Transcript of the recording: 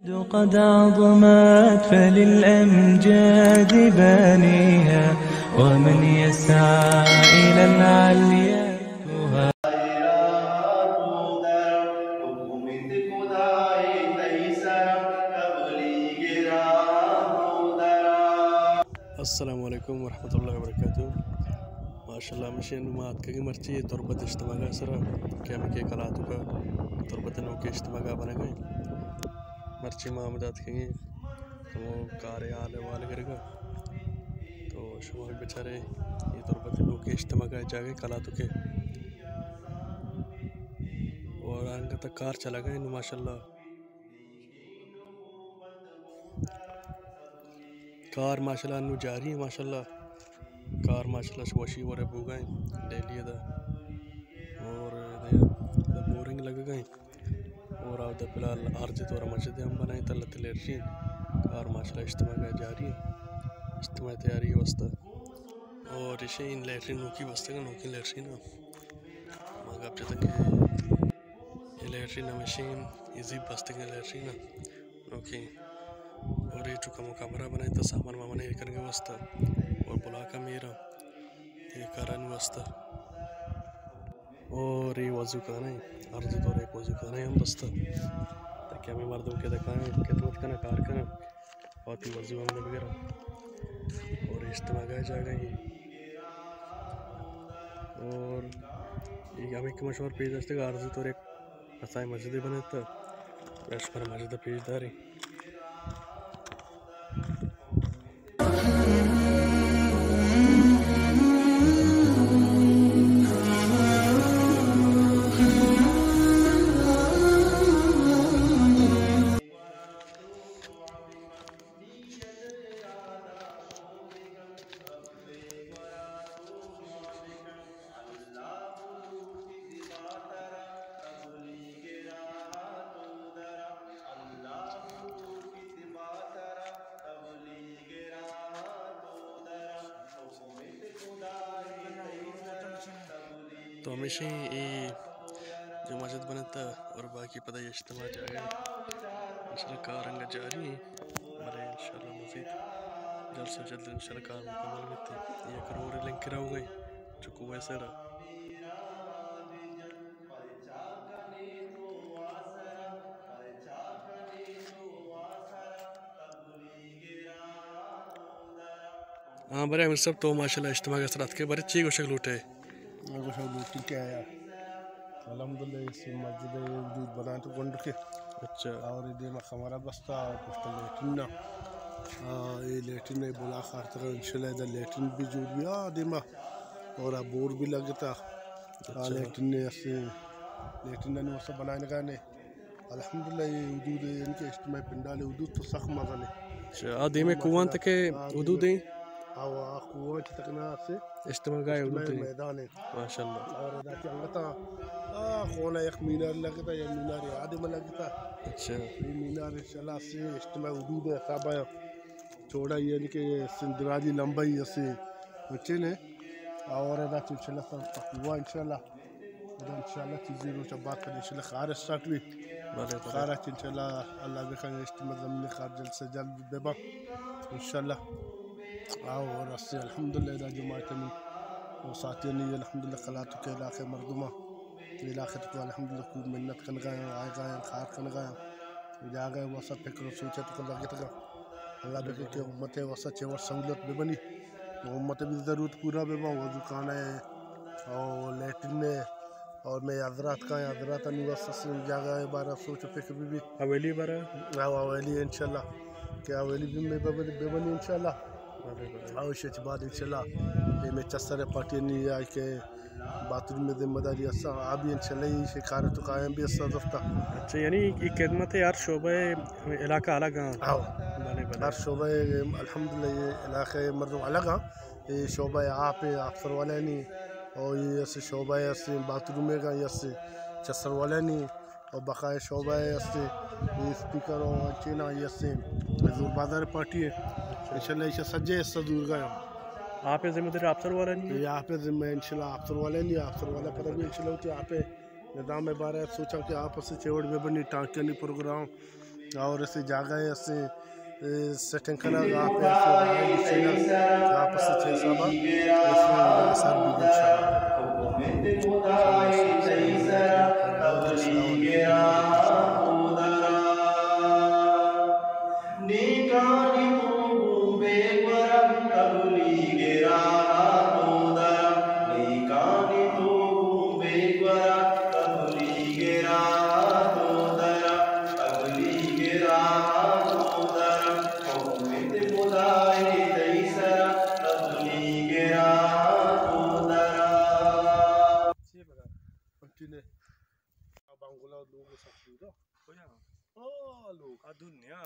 قد عظمت فللأمجاد بانيها، ومن يسعى إلى العليا السلام علیکم ورحمۃ اللہ وبرکاتہ۔ ماشاءاللہ، ہمیشی نوں ما اتکگیں مرچی اے تربت اجتماع ءِ سرا کہ ہمے کہ کلاتوک ءَ تربت ءِ نوکیں اجتماع بنگ ءَ اِنت۔ مرچی ما ہمدا اتکگیں ہمو کار ءِ حال احوال گرگ ءَ۔ تو شما بچارے اے تربت ءِ نوکیں اجتماع ءِ جاگہ کلاتوک ءَ۔ اور انگت کار چلگ ءَ اِنت ماشاءاللہ۔ کار ماشاءاللہ انوں جاری اِنت ماشاءاللہ۔ کار ماشاءاللہ وشی وڑ ءَ بوگ ءَ اِنت ڈیلی ادا۔ اور ادا، ادا بورنگ لگگ ءَ اِنت۔ اور ادا فی الحال عارضی طور ءَ مسجد ہم بنائینتگ، لہتے لیٹرین۔ کار ماشاءاللہ اجتماع ءَ جاری اِنت۔ اجتماع ءِ تیاری ءِ واستہ۔ اور ایشی اِنت لیٹرین نوکی بستگ اِنت، نوکیں لیٹرین اِنت۔ ما گپ جتگ کہ اے لیٹرین ہمیشی اِنت، اے زیب بستگیں لیٹرین اِنت، نوکیں۔ اور اے چو کمو کمرہ بنائینتگ سامان مامان ایر کنگ ءِ واستہ اور بلاک ہم ایر اِنت اے کارانی واستہ۔ اور اے وضو خانہ اِنت، عارضی طور ءَ یک وضو خانہ ہم بستگ تاکہ ہمے مردم کہ ادا کائیں خدمت کناں، کار کناں، وتی وضو ہم بگر اَنت۔ اور اجتماع ءِ جاگہ اِنت۔ اور اے ہمے کہ ما شمارا پیش داشتگ، عارضی طور ءَ یک کسانیں مسجدے بنائینتگ، اش پر مسجد ءَ پیش داریں۔ تو ہمیشی اے جو مسجد بنتہ اور باقی پدا اجتماع جاگہ اِنت۔ انشاءاللہ کار انگت جاری اِنت، بلے انشاءاللہ مزید جلد سے جلد انشاءاللہ کار مکمل بیت۔ یک روڈ لنک روگ ءَ اِنت چکو ویسر ءَ۔ ہاں، برے امیر صاحب، تو ماشاءاللہ اجتماع ءِ سرا اتکے، برے چی گوشگ لوٹے؟ من گوشگ لوٹیں کہ آیا الحمدللہ، اے مسجد ءِ وجود بنائینتگ گونڈکے۔ اچھا۔ اور اے دیما کمرہ بستا، پشت لیٹرین نا۔ آ، اے لیٹرین ءِ بلاک آرتگ، انشاءاللہ ادا لیٹرین بھی جوڑ بی، آ دیما۔ اور آ بور بھی لگتا۔ آ اچھا۔ لیٹرین ءِ اسے، لیٹرین ءِ نو اسے بنائینگا نے۔ الحمدللہ، اے حدود ءِ، یعنی کہ اجتماع پنڈال ءِ حدود تو سخت مزن اِنت۔ اچھا، آ دیمے کوہان تک ءِ حدود اِنت؟ آو، آ کوہان چہ تک نہ اسے اجتماع گاہ ءِ حدود اِنت۔ میدان اِنت۔ ماشاءاللہ۔ اور ادا چہ انگتا، آ، کونا یک مینار لگتا، یا مینار یاد میں لگتا۔ اچھا۔ یہ مینار انشاءاللہ سے اجتماع حدود ءِ حساب ءَ چوڑا، یعنی کہ سندراجی لمبائی اسے، اچھے نے۔ اور ادا چہ انشاءاللہ سر تقوی انشاءاللہ۔ ادا انشاءاللہ چیزے روچ بعد پدا انشاءاللہ کار اسٹارٹ بی۔ بلے، بلے۔ کار اچ انشاءاللہ اللہ بکنت اجتماع زمین کار جلد سے جلد ببا انشاءاللہ۔ آ، اور اسے الحمدللہ ادا جماعت من اور ساتھی نے الحمدللہ کلاتوک ءِ علاقہ ءِ مردماں، علاقہ ءِ تو الحمدللہ خوب محنت کنگا اَنت، آئیگا اَنت، کار کنگا اَنت۔ جاگہ ءِ واسطہ فکر و سوچ ءِ تو لگتگا۔ اللہ بکنت کہ امت ءِ واسطہ چہ وڑ سہولت ببنی، امت ءِ بھی ضرورت پورا ببا، وضو خانہ ءِ اور لیٹرین ءِ اور مئے حضرات کائیں، حضراتانی واسطہ سے جاگہ ءِ بارہ سوچ و فکر ببی۔ حویلی بارہ؟ آو، حویلی انشاءاللہ کہ حویلی بھی مئے ببنی، ببنی انشاءاللہ۔ بلے، بلے۔ آو، ایشی بعد انشاءاللہ اے مئے چسر ءِ پارٹی نی آئی کہ باتھ روم ءِ ذمہ داری اساں، آ بھی انشاءاللہ ایشی کار ءِ تو قائم بھی اساں زفتا۔ اچھا، یعنی اے خدمت ہر شعبہ علاقہ الگ اَنت؟ آو۔ بلے، بلے۔ ہر شعبہ الحمدللہ اے علاقہ ءِ مردم الگ اَنت۔ اے شعبہ آپ ءِ، آبسر والانی، اور اے اسے شعبہ اسے باتھ روم ءِ گا، اے اسے چسر والانی، اور بقایا شعبہ اسے، اے اسپیکر اور چینا، اے اسے زور بازار ءِ پارٹی اِنت۔ انشاءاللہ ایشی سجے حصہ زورگا اَنت۔ آپ ءِ ذمہ داری آبسر والانی؟ اے آپ ءِ ذمہ انشاءاللہ آبسر والانی، آبسر والا پدا بھی انشاءاللہ ہوتی آپ ءِ نظام ءِ بارہ سوچاں کہ آپ اسے چہ وڑ ببنی، ٹانکیانی پروگرام، اور ایسے جاگہ ہے، ایسے، اے، سیٹنگ کنگ، آپ ایسے رائے بچینا کہ آپ ایسے چہ حسابا ایسے سر بھی بچا۔ نیکانی تو گوں بے گورا، تبلیغ راہ تو درا۔ نیکانی تو گوں بے گورا، تبلیغ راہ تو درا۔ تبلیغ راہ تو درا۔ حکم ات خدائے تئی سرا، تبلیغ راہ تو درا۔ بانگولا لوگ سک دور۔ کجا؟ آ لوگ۔ آ دور نیا۔